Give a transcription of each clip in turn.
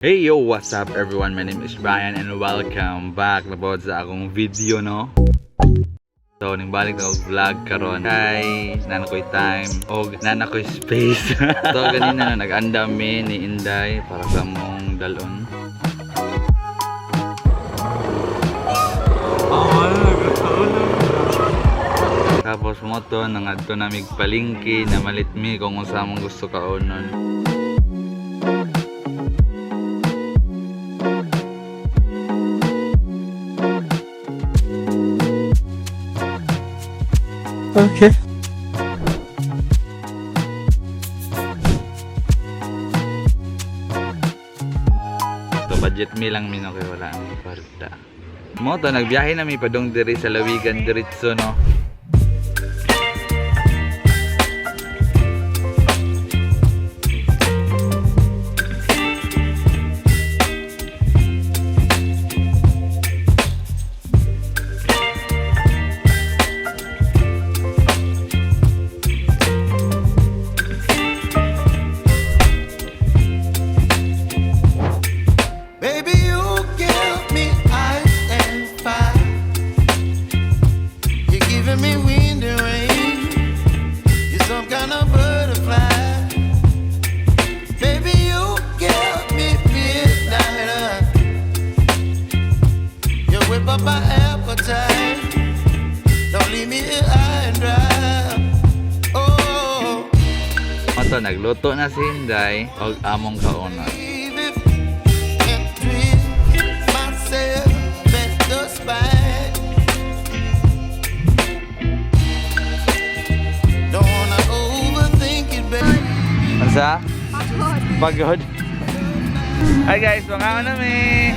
Hey yo, what's up everyone? My name is Brian and welcome back na pod sa akong video, no? So, ning balik na og vlog karon kay naa na ko'y time og naa na ko'y space. So, ganina na nag-andam mi ni Inday para sa among dalon. Tapos mo to nangadto namig palengke na malit mi kung unsa among gusto kaonon. Okay. So budget mi lang mi no kay wala mi kwarta. Mo to nagbiyahe na mi padung diri sa Lawigan diretso, no. Baby, you give me ice and fire. You're giving me wind and rain. You're some kind of butterfly. Baby, you give me midnight. You whip up my appetite. Don't leave me here high and dry. Oh, Mo to nagluto na si Inday og among kaonon. leave it and twist myself at the spine. Don't wanna overthink it, baby. Unsa? Pagod. Hi guys, mangaon na mi.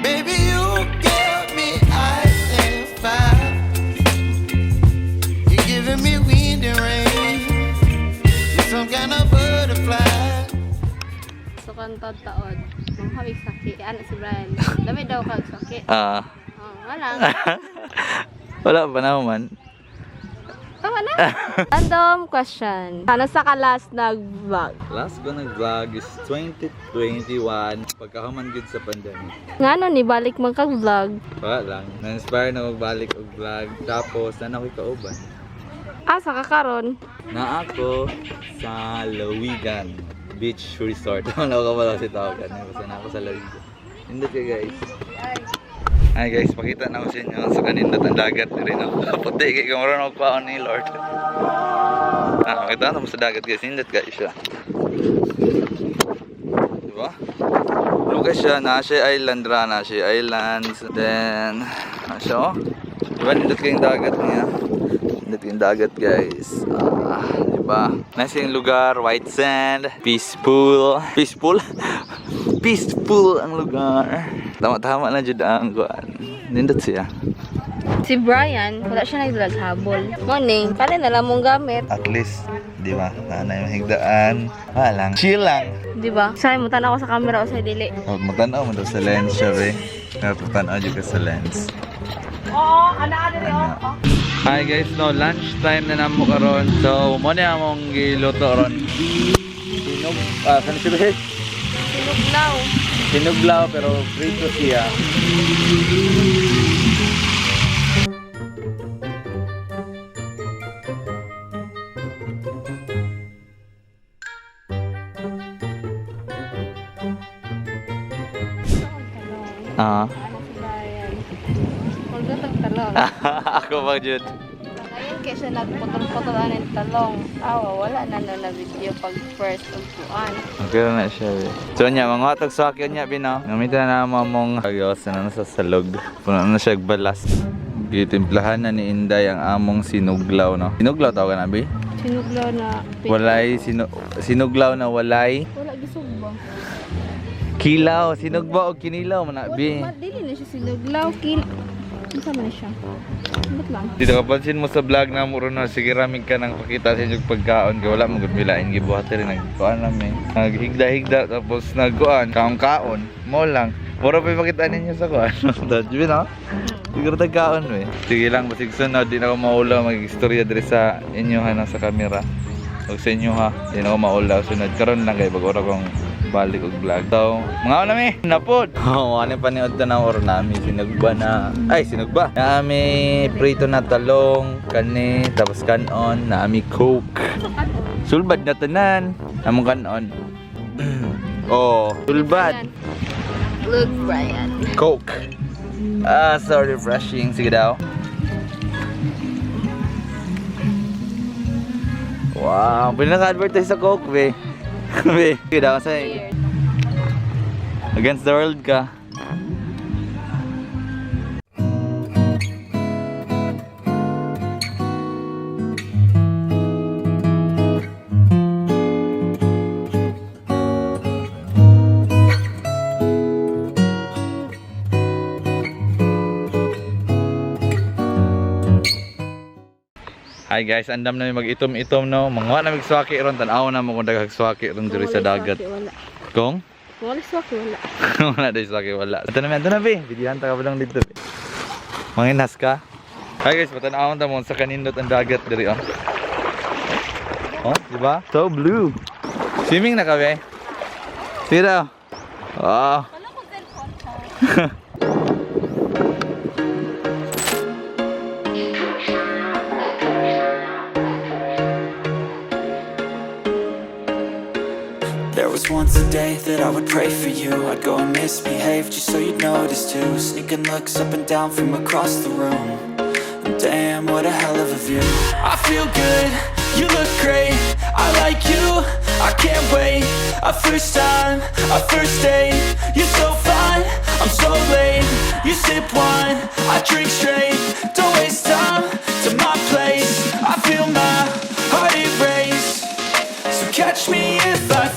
Baby, you give me ice and fire. You're giving me wind and rain. You're some kind of butterfly. So kantod taod, mga saki. Ano si Brian? Dami daw kag saki. Ah, Oh, wala. wala pa naman. Tama na. Random question. Ano sa ka last nag-vlog? Last ko nag-vlog is 2021 pagkahuman gud sa pandemic. Ngano ni balik man kag vlog? Wala lang. Na-inspire na magbalik og vlog. Tapos, na ako'y kauban. Asa ka karon? Na ako sa Lawigan Beach Resort. Wala ko pala si tawagan. Basta na ako sa Lawigan. Nindot ka guys. Hi guys, pakita na ko sa inyo sa kanindot ang dagat rin ako. Puti kay kamaroon ako kwaon ni Lord. Ah, makita na mo sa dagat guys. Nindot guys siya. Diba? Lugas siya, na siya island ra, na siya islands. Then, na siya oh. Diba nindot kayong dagat niya? Nindot kayong dagat guys. Ah, diba? Nice yung lugar, white sand, peaceful. Peaceful? Peaceful ang lugar. Tama-tama na jud ang kuan. Nindot siya. Si Brian, wala siya nagdalag habol. Morning, paano na lang mong gamit? At least, di ba? Naanay mahigdaan. Wala lang. Chill lang. Di ba? Say mo tan ako sa camera o sa dili. Huwag mo tanaw mo daw sa lens siya, be. Tanaw dyan ka sa lens. Oo, ana oh. Hi guys, no, lunch time na namo karon. So, mo na among giluto ron. Sinog, ah, ano siya be? Sinuglaw. Sinuglaw pero prito siya. Ah. Ano si Brian? Huwag talong. Ako ba jud? Ngayon kay siya nagputol-putol ang talong. Awa, wala na no na video pag first of kuan. Okay na siya. Be. So nya mga tag sakyo nya bino. Gamitan na mo mong agos na nasa salog. Puno na siya og balas. Gitimplahan na ni Inday ang among sinuglaw, no. Sinuglaw tawag na bi? Sinuglaw na Walay sinuglaw na walay. Wala gisugba. Kilaw, sinugba o kinilaw man na bi. Wala dili na siya sinuglaw kil. Unsa man na siya? Ba't lang? Dito kapansin mo sa vlog na mo ron, no, sige ramig ka nang pakita sa inyong pagkaon kay wala mo gud milain gibuhat rin nagkuan lang eh. Naghigda-higda tapos nagkuan, kaon-kaon, mo lang. Mura pa ipakita ninyo sa kuan. Dad, no? Siguro tagkaon eh. Sige lang, basig sunod, di na ako maula mag-istorya diri sa inyo ha, nasa camera. Og sa inyo ha, di na ako maula sunod. Karon lang kay bago ra kong Balik og vlog. So, mga na mi, napod. Oh, ano pa ni na or nami sinugba na. Ay, sinugba. Nami prito na talong, kani, tapos kanon, nami Coke. Sulbad na tanan. Among kanon. Oh, sulbad. Look, Brian. Coke. Ah, so refreshing. Sige daw. Wow, pwede naka-advertise sa Coke, be. Be, sige daw kasi Cheers. against the world ka. Hi guys, andam na mag-itom-itom no. Manguha na mig-swaki ron, tan-aw na mo kung daghang swaki ron diri sa dagat. Wala. Kung? Wala swaki, wala. Wala dahil swaki, wala. Ito na, be. Videohan ta ka pa lang dito, be. Manginas ka. Hi guys, patanawon ta mo sa kanindot ang dagat diri oh. Oh, di ba? So blue. Swimming na ka, be. Sige daw. Oh. Wala ko cellphone ko. There was once a day that I would pray for you. I'd go and misbehave just so you'd notice too. Sneaking looks up and down from across the room. And damn, what a hell of a view. I feel good, you look great. I like you, I can't wait. A first time, a first date. You're so fine, I'm so late. You sip wine, I drink straight. Don't waste time to my place. I feel my heart erase. So catch me if I